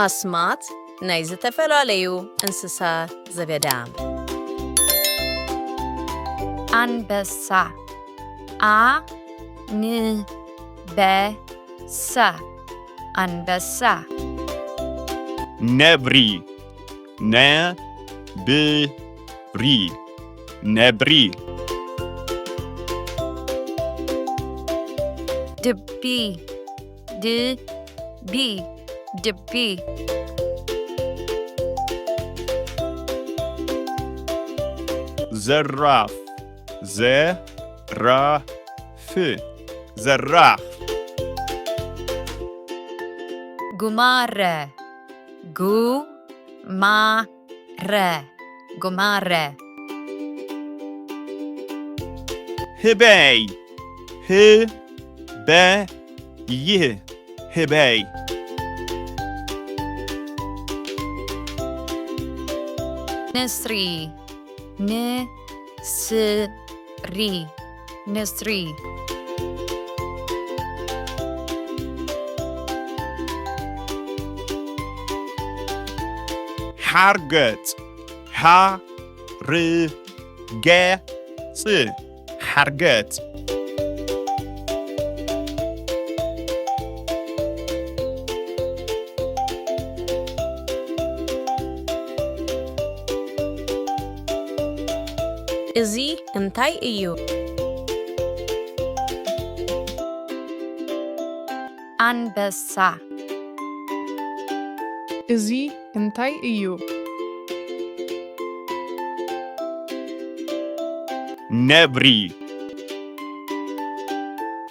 ኣስማት ናይ ዝተፈላለዩ እንስሳ ዘገዳም። ኣንበሳ። ኣ ን በ ሳ። ኣንበሳ። ነብሪ። ነ ብ ሪ። ነብሪ። ድቢ። ድ ቢ። ድቢ። ዘራፍ። ዘ ራ ፍ። ዘራፍ። ጉማረ። ጉ ማ ረ። ጉማረ። ህበይ። ህ በ ይ። ህበይ። ንስሪ። ን ስ ሪ። ንስሪ። ሓርገጽ። ሓ ር ገ ጽ። ሓርገጽ። እዚ እንታይ እዩ? ኣንበሳ። እዚ እንታይ እዩ? ነብሪ።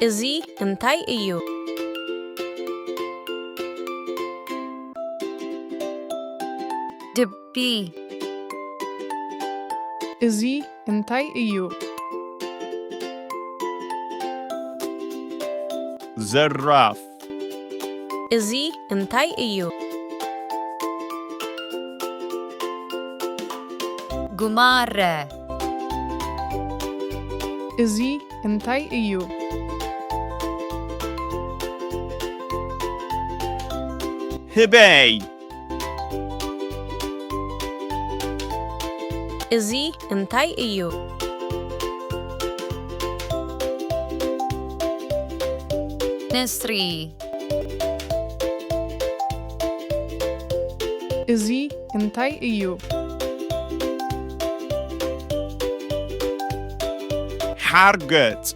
እዚ እንታይ እዩ? ድቢ። እዚ እንታይ እዩ? ዘራፍ። እዚ እንታይ እዩ? ጉማረ። እዚ እንታይ እዩ? ህበይ። እዚ እንታይ እዩ? ንስሪ። እዚ እንታይ እዩ? ሓርገጽ።